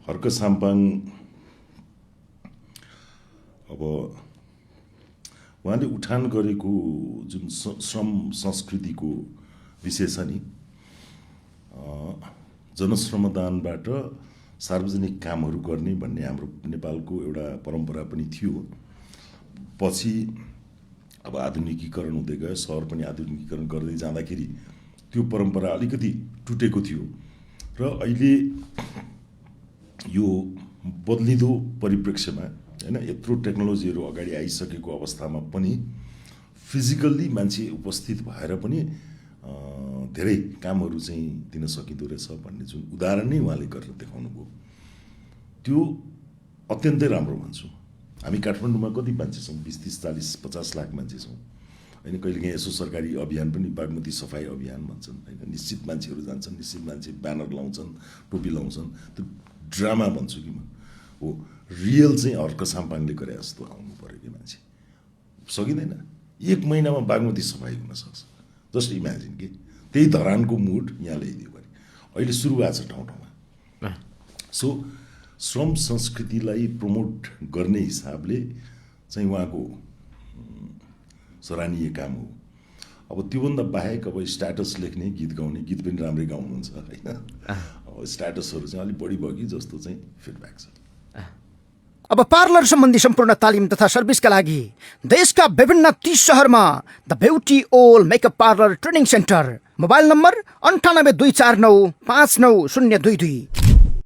हर्क साम्पाङ अब उहाँले उठान गरेको जुन श्रम संस्कृतिको विषय छ नि, जनश्रमदानबाट सार्वजनिक कामहरू गर्ने भन्ने हाम्रो नेपालको एउटा परम्परा पनि थियो। पछि अब आधुनिकीकरण हुँदै गयो, सहर पनि आधुनिकीकरण गर्दै जाँदाखेरि त्यो परम्परा अलिकति टुटेको थियो र अहिले यो बदलिँदो परिप्रेक्ष्यमा हैन, यत्रो टेक्नोलोजीहरू अगाडि आइसकेको अवस्थामा पनि फिजिकल्ली मान्छे उपस्थित भएर पनि धेरै कामहरू चाहिँ दिन सकिँदो रहेछ भन्ने जुन उदाहरण नै उहाँले गरेर देखाउनु भयो, त्यो अत्यन्तै राम्रो भन्छु। हामी काठमाडौँमा कति मान्छे छौँ? 20-30-40-50 लाख मान्छे छौँ होइन। कहिलेकाहीँ यसो सरकारी अभियान पनि बागमती सफाई अभियान भन्छन् होइन, निश्चित मान्छेहरू जान्छन्, निश्चित मान्छे ब्यानर लाउँछन्, टोपी लाउँछन्, त्यो ड्रामा भन्छु कि म हो। रियल चाहिँ हर्क साम्पाङले गरे जस्तो आउनु पऱ्यो कि मान्छे सकिँदैन। 1 महिनामा बागमती सफाई हुन सक्छ, जस्ट इमेजिन कि त्यही धरानको मुड यहाँ ल्याइदियो भने। अहिले सुरु भएको छ ठाउँ ठाउँमा। सो श्रम संस्कृतिलाई प्रमोट गर्ने हिसाबले चाहिँ उहाँको सराहनीय काम हो। अब त्योभन्दा बाहेक अब स्ट्याटस लेख्ने, गीत गाउने, गीत पनि राम्रै गाउनुहुन्छ होइन। अब स्ट्याटसहरू चाहिँ अलिक बढी भयो कि जस्तो चाहिँ फिडब्याक छ। अब पार्लर सम्बन्धी सम्पूर्ण तालिम तथा सर्भिसका लागि देशका विभिन्न 30 शहरमा द ब्युटी ओल makeup parlour training centre. Mobile number 9824959022।